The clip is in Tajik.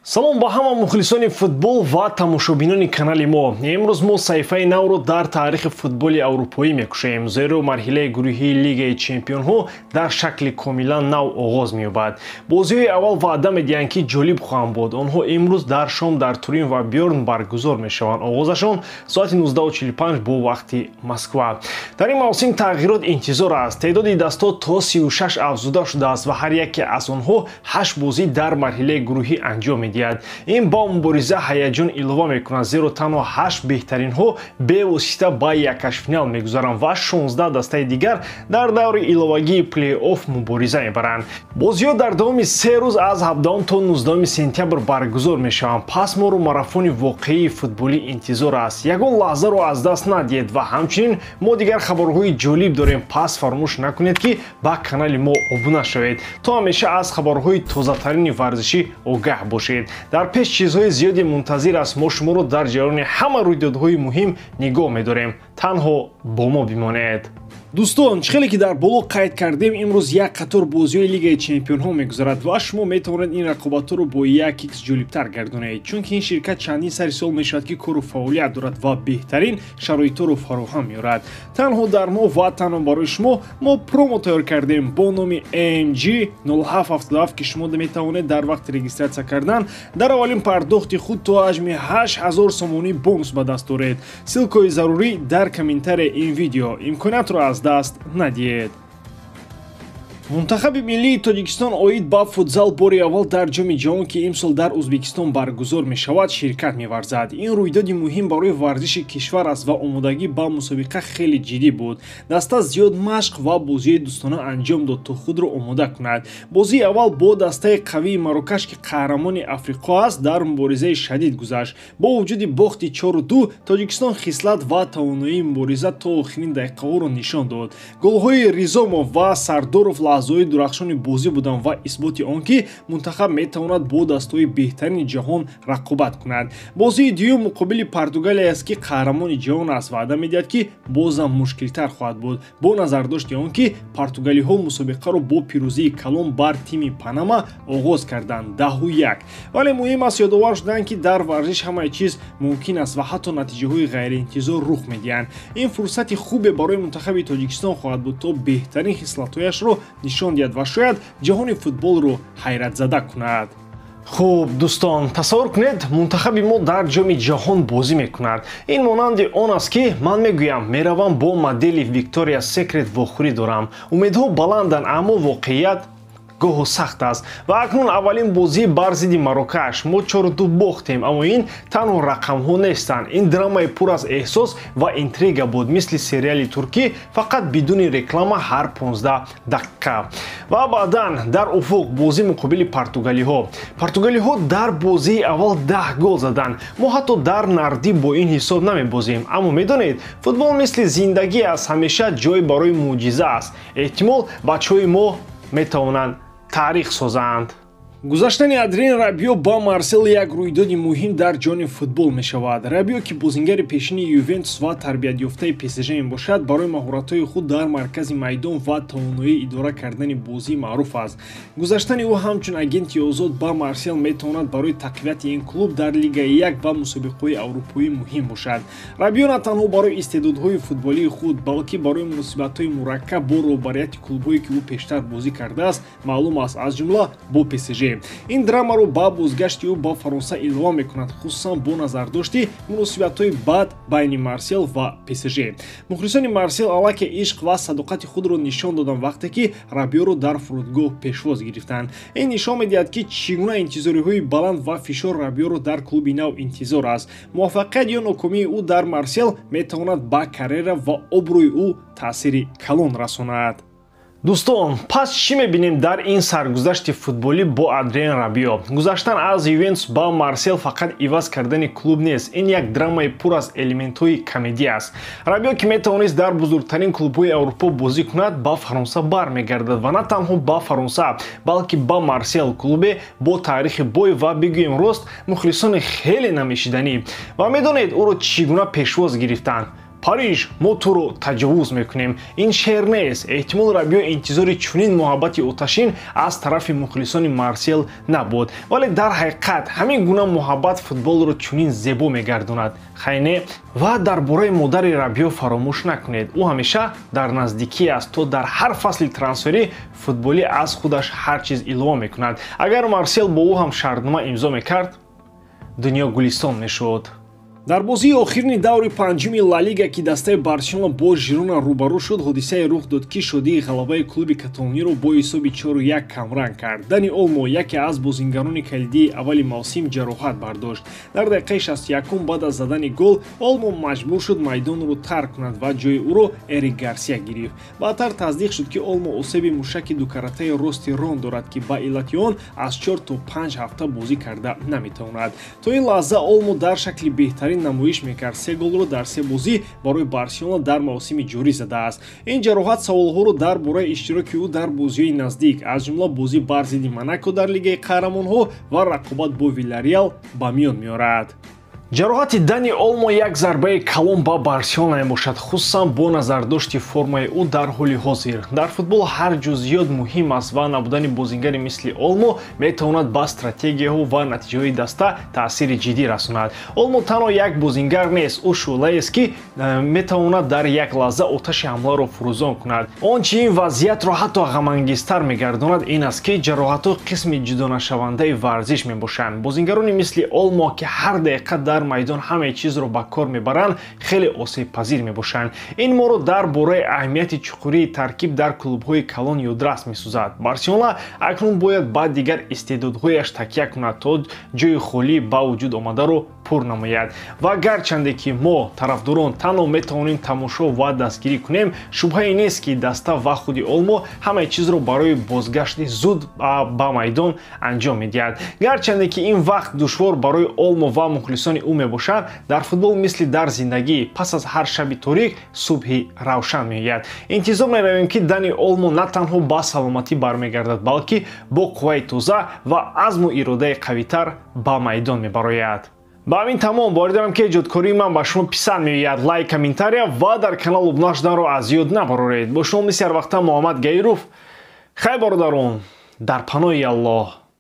Салом ба ҳама мухлисони футбол ва тамошобинони канали мо. Имрӯз мо саҳифаи навро дар таърихи футболи аврупоӣ мекушоем, зеро марҳилаи гурӯҳии Лигаи чемпионҳо дар шакли комилан нав оғоз меёбад. Бозиҳои аввал ваъда медиҳанд, ки ҷолиб хоҳанд буд. Онҳо имрӯз дар шом дар Турин ва Бёрн баргузор мешаванд. Оғозашон соати 19:45 бо вақти Москва. Дар ин мавсим тағйирот интизор аст. Теъдоди дастҳо то 36 афзуда шудааст ва ҳар яке аз онҳо 8 бозӣ дар марҳилаи гурӯҳӣ анҷом медиҳад. Ин ба мубориза ҳаяҷон илова мекунад, зеро танҳо 8 беҳтаринҳо бевосита ба якашфинал мегузаранд ва 16 дастаи дигар дар даври иловагии плей-офф мубориза мебаранд. Бозиҳо дар давоми 3 рӯз аз 17 то 19 сентябр баргузор мешаванд. Пас моро марафони воқеии футболӣ интизор аст. Ягон лаҳзаро аз даст надиҳед ва ҳамчунин мо дигар хабарҳои ҷолиб дорем. Пас фаромӯш накунед, ки ба канали мо обуна шавед, то ҳамеша аз хабарҳои тозатарини варзишӣ огаҳ бошед. Дар пеш чизҳои зиёде мунтазир аст. Мо шуморо дар ҷараёни ҳама рӯйдодҳои муҳим нигоҳ медорем. Танҳо бо мо бимонед. Дӯстон, чӣ хеле ки дар боло қайд кардем, имрӯз як қатор бозиҳои Лигаи чемпионҳо мегузарад ва шумо метавонед ин рақобатҳоро бо 1x ҷолибтар гардонед, чунки ин ширкат чандин сари сол мешавад, ки кору фаъолият дорад ва беҳтарин шароитҳоро фароҳам меорад. Танҳо дар мо ва танҳо барои шумо мо промо тайёр кардем бо номи AMG 0777, ки шумо метавонед дар вақти регистратсия кардан дар аввалин пардохти худ то ҳаҷми 8000 сомонӣ бонус ба даст оред. Ссылкаи зарурӣ дар комментарияи ин видео. Имкониятро аз даст надиҳед. Мунтахаби миллии Тоҷикистон оид ба футзал бори аввал дар Ҷоми ҷаҳон, ки имсол дар Ӯзбекистон баргузор мешавад, ширкат меварзад. Ин рӯйдоди муҳим барои варзиши кишвар аст ва омодагӣ ба мусобиқа хеле ҷиддӣ буд. Даста зиёд машқ ва бозиҳои дӯстона анҷом дод, то худро омода кунад. Бозии аввал бо дастаи қавии Марокаш, ки қаҳрамони Африқо аст, дар муборизаи шадид гузашт. Бо вуҷуди бохти 4-2, Тоҷикистон хислат ва тавоноии мубориза то охирин дақиқаҳоро нишон дод. Голҳои Ризомов ва Сардоров лаҳзаҳои дурахшони бозӣ буданд ва исботи он, ки мунтахаб метавонад бо дастҳои беҳтарини ҷаҳон рақобат кунад. Бозии дуюм муқобили Португалия аст, ки қаҳрамони ҷаҳон аст, ваъда медиҳад, ки бозам мушкилтар хоҳад буд, бо назардошти он, ки португалиҳо мусобиқаро бо пирӯзии калон бар тими Панама оғоз карданд 10-1. Вале муҳим аст ёдовар шудан, ки дар варзиш ҳамаи чиз мумкин аст ва ҳатто натиҷаҳои ғайриинтизор рух медиҳанд. Ин фурсати хубе барои мунтахаби Тоҷикистон хоҳад буд, то беҳтарин хислатҳояшро нишон диҳад ва шояд ҷаҳони футболро ҳайратзада кунад. Хуб, дӯстон, тасаввур кунед, мунтахаби мо дар Ҷоми ҷаҳон бозӣ мекунад. Ин монанди он аст, ки ман мегӯям, меравам бо модели Виктория Секрет вохӯрӣ дорам. Умедҳо баланданд, аммо воқеият гоҳу сахт аст. Ва акнун аввалин бозӣ бар зидди Марокаш. Мо 4-2 бохтем, аммо ин танҳо рақамҳо нестанд. Ин драмаи пур аз эҳсос ва интрига буд, мисли сериали туркӣ, фақат бидуни реклама ҳар 15 дақиқа. Ва баъдан дар уфуқ бозӣ муқобили португалиҳо. Португалиҳо дар бозии аввал 10 гол заданд. Мо ҳатто дар нардӣ бо ин ҳисоб намебозем. Аммо медонед, футбол мисли зиндагӣ аст, ҳамеша ҷой барои мӯъҷиза аст. Эҳтимол, бачаҳои мо метавонанд таърих созанд. Гузаштани Адриен Рабио ба Марсел як рӯйдоди муҳим дар ҷони футбол мешавад. Рабио, ки бозингари пешини Ювентус ва тарбиятёфтаи ПСЖ мебошад, барои маҳоратҳои худ дар маркази майдон ва тавоноии идора кардани бозӣ маъруф аст. Гузаштани ӯ ҳамчун агенти озод ба Марсел метавонад барои тақвияти ин клуб дар Лигаи 1 ва мусобиқаҳои аврупоӣ муҳим бошад. Рабио на танҳо барои истеъдодҳои футболии худ, балки барои муносибатҳои мураккаб бо роҳбарияти клубҳое, ки ӯ пештар бозӣ кардааст, маълум аст, аз ҷумла бо ПСЖ. Ин драмаро ба бозгашти ӯ ба Фаронса илова мекунад, хусусан бо назардошти муносибатҳои бад байни Марсел ва ПСЖ. Мухлисони Марсел аллакай ишқ ва садоқати худро нишон доданд, вақте ки Рабиоро дар фурудгоҳ пешвоз гирифтанд. Ин нишон медиҳад, ки чӣ гуна интизориҳои баланд ва фишор Рабиоро дар клуби нав интизор аст. Муваффақият ё нокомии ӯ дар Марсел метавонад ба карьера ва обрӯи ӯ таъсири калон расонад. Дӯстон, пас чӣ мебинем дар ин саргузашти футболӣ бо Адриен Рабио? Гузаштан аз Ювентус ба Марсел фақат иваз кардани клуб нест. Ин як драмаи пур аз элементҳои комедия аст. Рабио, ки метавонист дар бузургтарин клубҳои Аврупо бозӣ кунад, ба Фаронса бармегардад ва на танҳо ба Фаронса, балки ба Марсел, клубе бо таърихи бой ва, бигӯем рост, мухлисони хеле намешиданӣ. Ва медонед, ӯро чӣ гуна пешвоз гирифтанд? Париж, мо туро таҷовуз мекунем. Ин шеър нест. Эҳтимол, Рабио интизори чунин муҳаббати оташин аз тарафи мухлисони Марсел набуд, вале дар ҳақиқат ҳамин гуна муҳаббат футболро чунин зебо мегардонад. Хайне, ва дар бораи модари Рабио фаромӯш накунед. Ӯ ҳамеша дар наздикӣ аст, то дар ҳар фасли трансфери футболӣ аз худаш ҳар чиз илова мекунад. Агар Марсел бо ӯ ҳам шартнома имзо мекард, дунё гулистон мешуд. Дар бозии охирини даври панҷуми Ла Лига, ки дастаи Барселона бо Жирона рӯбарӯ шуд, ҳодисае рух дод, ки шодии ғалабаи клуби каталониро бо ҳисоби 4-1 камранг кард. Дани Олмо, яке аз бозингарони калидии аввали мавсим, ҷароҳат бардошт. Дар дақиқаи 61, баъд аз задани гол, Олмо маҷбур шуд майдонро тарк кунад ва ҷои ӯро Эрик Гарсия гирифт. Баъдтар тасдиқ шуд, ки Олмо осеби мушаки дукаратаи рости рон дорад, ки ба иллати он аз 4 то 5 ҳафта бозӣ карда наметавонад. То ин лаҳза Олмо дар шакли беҳтарин намоиш мекард, се голро дар се бозӣ барои Барселона дар мавсими ҷорӣ задааст. Ин ҷароҳат саволҳоро дар бораи иштироки ӯ дар бозиҳои наздик, аз ҷумла бозӣ бар зидди Монако дар Лигаи қаҳрамонҳо ва рақобат бо Вилареал, ба миён меорад. Ҷароҳати Дани Олмо як зарбаи калон ба Барселона мебошад, хусусан бо назардошти формаи ӯ дар ҳоли ҳозир. Дар футбол ҳар ҷузъиёт муҳим аст ва набудани бозингари мисли Олмо метавонад ба стратегияҳо ва натиҷаҳои даста таъсири ҷиддӣ расонад. Олмо танҳо як бозингар нест, ӯ шӯълаест, ки метавонад дар як лаҳза оташи ҳамларо фурӯзон кунад. Он чи ин вазъиятро ҳатто ғамангезтар мегардонад, ин аст, ки ҷароҳатҳо қисми ҷудонашавандаи варзиш мебошанд. Бозингарони мисли Олмо, ки ҳар дақиқа дар майдон ҳамаи чизро ба кор мебаранд, хеле осебпазир мебошанд. Ин моро дар бораи аҳамияти чуқурии таркиб дар клубҳои калон ёдрас месозад. Барселона акнун бояд ба дигар истеъдодҳояш такя кунад, то ҷои холӣ ба вуҷуд омадаро пур намояд. Ва гарчанде ки мо, тарафдорон, танҳо метавонем тамошо ва дастгирӣ кунем, шубҳае нест, ки даста ва худи Олмо ҳамаи чизро барои бозгашти зуд ба майдон анҷом медиҳад. Гарчанде ки ин вақт душвор барои Олмо ва мухлисони ӯ мебошад, дар футбол, мисли дар зиндагӣ, пас аз ҳар шаби торик субҳи равшан меояд. Интизор меравем, ки Дани Олмо на танҳо ба саломатӣ бармегардад, балки бо қувваи тоза ва азму иродаи қавитар ба майдон мебарояд. Ба ҳамин тамом. Боварӣ дорам, ки эҷодкории ман ба шумо писанд меояд. Лайк, комментария ва дар канал обуна шуданро аз ёд набароред. Бо шумо мисли ҳар вақта Муҳаммад Гаиров. Хайр, бародарон, дар паноҳи Аллоҳ.